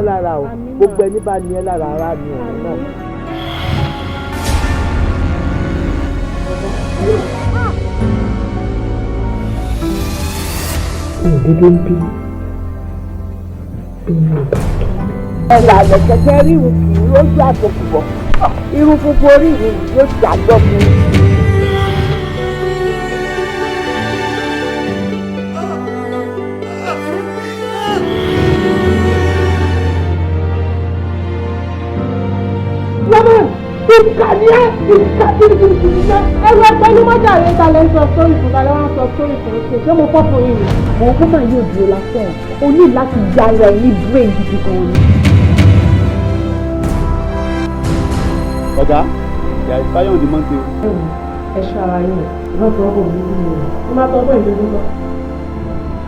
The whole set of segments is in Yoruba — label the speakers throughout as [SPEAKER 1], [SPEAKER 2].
[SPEAKER 1] ẹ́ lára o. Gbogbo ẹni bá ní ẹ́ lára ara ni òun náà.
[SPEAKER 2] Òdodo ń bí bí mi ò bá tó.
[SPEAKER 1] Ẹ lànà kẹ̀kẹ́ ríru kì í lójú àtòkù bọ̀, irun funfun orí mi yóò jàgbọ́ mi. Lọ́mọ ìkà ni ẹ́, ìkà gidigidi ni ẹ́.
[SPEAKER 3] Ẹrù ẹgbẹ́ ní mọ́jà rẹ̀ ta lẹ́ ń sọ sórí fún, ta lẹ́ wọ́n sọ sórí fún ṣe, ṣé mo fọ́ fún yín ni?
[SPEAKER 2] Àwọn kọ́mà yóò dúró lásán, o ní láti yára ẹ ní brain gidi gan ni.
[SPEAKER 4] Ọ̀gá, there is fire on the mountain.
[SPEAKER 3] Ẹ wò, ẹ ṣọ́ ara yín o, ẹ má tọwọ́ bọ̀ mí lójú o. Ẹ má tọwọ́ bọ̀ yín lójú kọ́.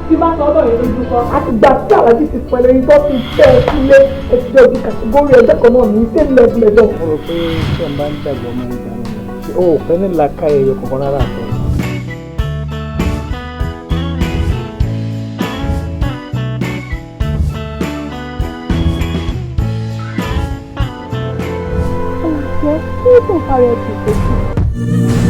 [SPEAKER 3] Tí bá tọwọ́ bọ̀ yín lójú kọ́.
[SPEAKER 2] Àtìgbà tí aláàjì ti pẹ̀lẹ́ yín tó fi tẹ́ ẹ sílé, ẹ ti dọ̀jú category ẹjọ́ kan náà ní same level ẹjọ́.
[SPEAKER 5] Mo rò pé tí ẹ̀ ń bá ń dàgbà ọmọ ìgbà náà, ṣé o ò fẹ́ ní làákàyè ẹyọ kankan rárá àtọ?
[SPEAKER 3] Alákẹ́, kí ló tó ń fara ẹ̀ tì sójú?